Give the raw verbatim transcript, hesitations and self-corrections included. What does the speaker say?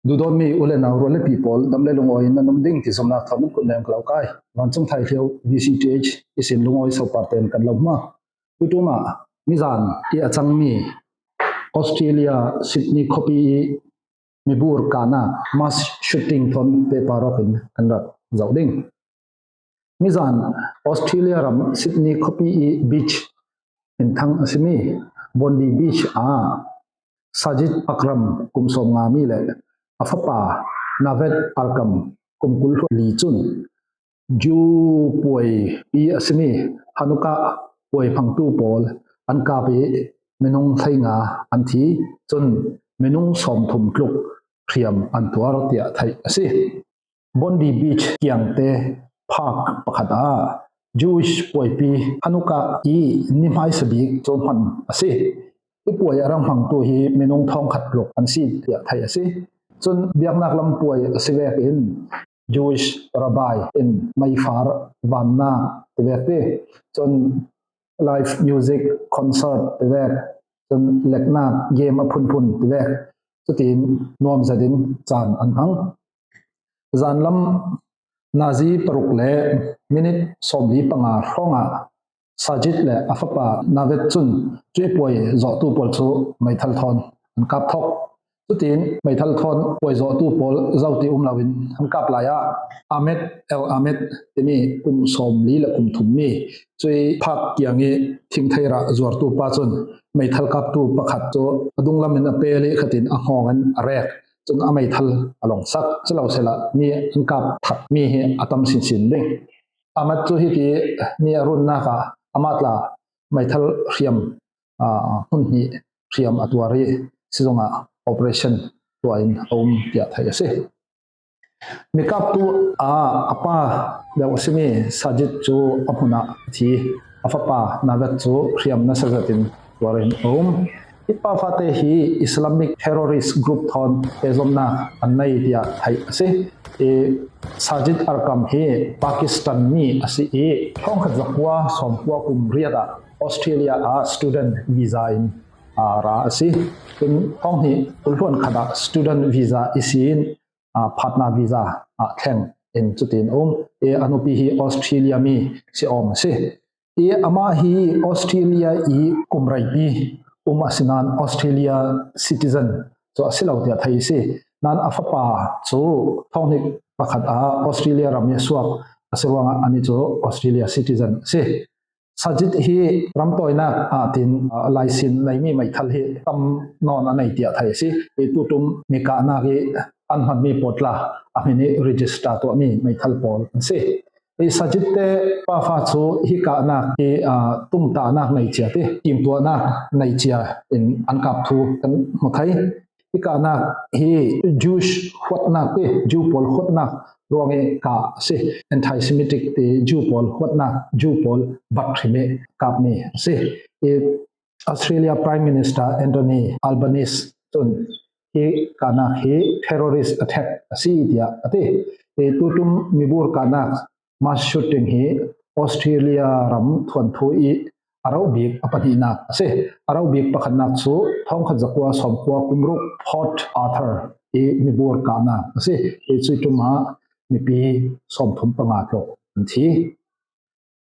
Duhdawtmi u le nau rual le pi pawl, dam le lungawi in nan um ding ti zumna thawn in kut nem ka lo kai. Vancung Thai Hliau V C T H i sin lungawi sopar ten kan lo hma. Tutumah mizan i a cangmi Australia Sydney khuapi i mibur kahna mass shooting thawn pehpar awkin kan rak zoh ding. Mizan Australia ram Sydney khuapi i beach minthang a simi Bondi Beach ah Sajid Akram kum sawmnga mi le a fapa Naved Arkam kum kul hluan li cun Jew puaipi a simi Hanukkah puai phangtu pawl an kap i minung hleinga an thi, cun minung sawmthum tluk hriam an tuar tiah theih a si. Bondi Beach kiangte park pakhat ah Jewish puaipi Hanukkah i ni hmaisa bik cu hman a si. Hi puai a rak hmangtu hi minung thawngkhat tluk an si tiah theih a si. Cun biaknak lam puai a si vekin Jewish rabbi in meifar vannak ti vek ti, cun live music concert ti vek, cun leknak game a phunphun ti vek, cutin nuam zetin caan an hmang. Zanlam nazi paruk le minit sawmli panga hrawngah Sajid le a fapa Naved cun cuih puai zawhtu pawl cu meithal thawn an kap thok. Cutin meithal thawn puai zawhtu pawl zoh ti um loin an kap lai ah Ahmed El Ahmed timi kum sawmli le kum thummi cuih park kiang i thingthei rah zuartu pa cun meithal kaptu pakhat cu a dunglam in a pel i khatin a hngawng in a rek. Cun a meithal a lawngsak. Culo sehla mi an kap thatmi hi a tam sinsin ding. Ahmed cu hiti mi a runnak ah amah tla meithal hriam, aa, hmun hnih hriam a tuar i sizung ah operation tuah in a um tiah theih a si. Mikaptu ah a pa deuh a simi Sajid cu a hmun ah a thi. A fapa Naved cu hriam nasa zetin tuar in a um. Hi pa fate hi Islamic terrorist group thawn pehzomnak an nei tiah theih a si. I Sajid Arkam hi Pakistan mi a si i thawngkhat zakua sawmkua kum riat ah Australia ah student visa in, aa, ra a si. Cun thawng hnih kul hluan khat ah student visa i si in, aa, phatna visa ah thleng in cutin a um. I a nupi hi Australia mi si awm a si. I amah hi Australia i kum reipi um a si nain Australia citizen cu a si lo tiah theih a si. Nain a fapa cu thawng hnih pakhat ah Australia ram i a suak a si ruangah anih cu Australia citizen a si. Sajid hi ramtawinak ah tin, aa, laisin neimi meithal hi tam nawn a nei tiah theih a si. I tutum mi kahnak i an hmanmi pawl tla a hmin i register tuahmi meithal pawl an si. I Sajid te pafa cu hi kahnak hi, aa, tumtahnak nei cia ti, timtuahnak nei cia in an kap thu kan hmu thei. Hi kahnak hi Jewish huatnak ti, Jew pawl huatnak ruang i kah a si. Anti-Semitic ti, Jew pawl huatnak, Jew pawl bat hrim i kapmi a si. I Australia Prime Minister Anthony Albanese cun hi kahnak hi terrorist attack a si tiah a ti. I tutum mibur kahnak mass shooting hi Australia ram thuanthu i a rauh bik a pahnihnak a si. A rauh bik pakhatnak cu thawngkhat zakua sawmkua kum ruk Port Arthur i mibur kahnak a si. I cuih ṭum ah mipi sawmthum panga tluk an thi.